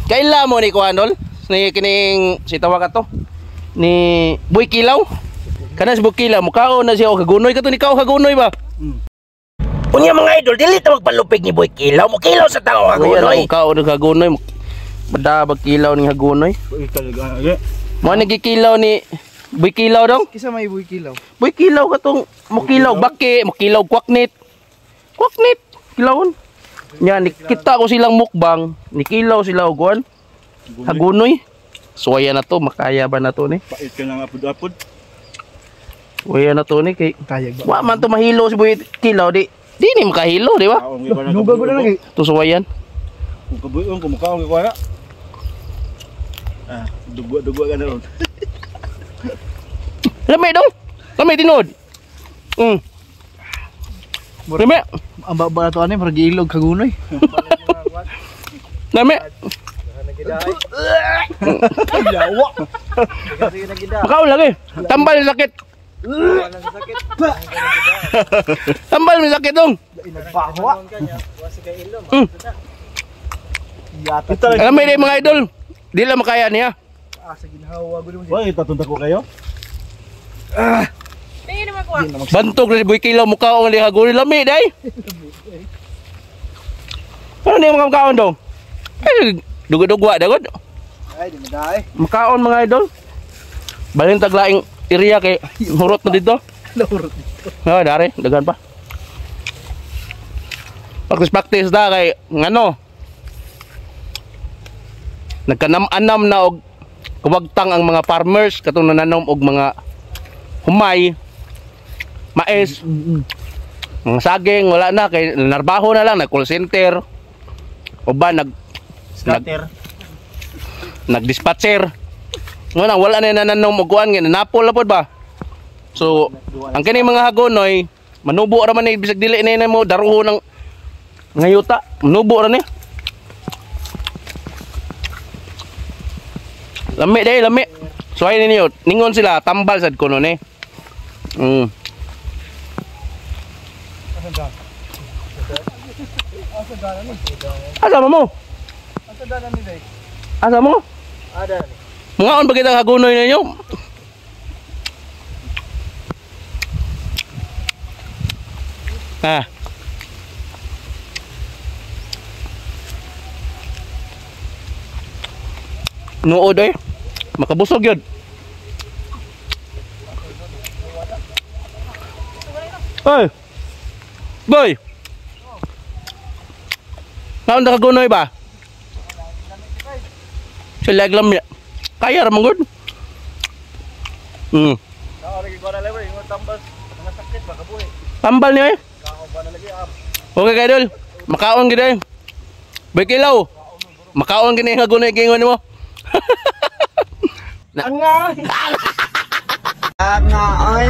Kaila mo ni kuanol? Ni kining si tawag ato ni Boy Kilaw. Kana si Boy Kilaw mukaon na siya og hagunoy kato ni kao hagunoy ba? Unya mga idol, dili ta magpalupig ni Boy Kilaw. Mukilaw sa tao hagunoy. Mukaon og hagunoy. Badabag kilaw ni hagunoy. Mo nagikilaw ni Boy Kilaw dong. Kisa may Boy Kilaw. Boy Kilaw katong mukilaw baki, mukilaw kwaknit. Kwaknit kilawon. Nya nikita ko silang mukbang, nikilaw sila og kuan. Hagunoy. Suwaya na to, makaya ba na to ni? Pait ka lang apod-apod. Suwaya na to ni kay kaya ba? Wa man to mahilo si Boy Kilaw di. Di ni makahilo, di ba? Nuga ko na lagi. To suwayan. Kung kabuyon, kung mukaon ko na. Ah, dugwa-dugwa ka na ron. Lamay dong. Lamay tinuod. Lamay. Ang baba na to ani, murag ilog kagunoy. Lamay. Yawa. Makaon lagi. Tambal sakit. Tambal may sakit dong. Inagbawa. Yata. Alam mo mga idol, di lang makaya niya. Ah, sa ginhawa gulo mo. Why tatunta ko kayo? Bantog na si Boy Kilaw mukhaon ni haguri lami day. Ano niya mga makaon dong? Ay, dugwa-dugwa dagod. Ay, di maday. Makaon mga idol. Balin taglaing area kay hurot na dito. Hurot dito. Ah, dari, daghan pa. Practice practice da kay ngano. Nagkanam-anam na og kawagtang ang mga farmers katong nananom og mga humay, mais, mga saging wala na kay narbaho na lang nag call center o ba nag nag dispatcher. Wala wala na nananom og kuan nga nanapol na pod ba. So ang kini mga hagonoy manubo ra man ni bisag dili na mo daruho ng ngayuta, manubo ra ni. Lami day, lami. So ay ninyo, ningon sila tambal sad kuno ni. Asa mo? Asa mo? Ada ni. Mungaon ba kitang hagunoy ninyo? Ah. Nuod eh. Makabusog yun. Oy. Boy. Naon na kagunoy ba? Sila glam niya. Kaya ra man gud. Tambal niya eh. Okay kay idol. Makaon gid eh. Boy Kilaw. Makaon gini nga gunoy gingon nimo. Ang nga. Ang nga ay.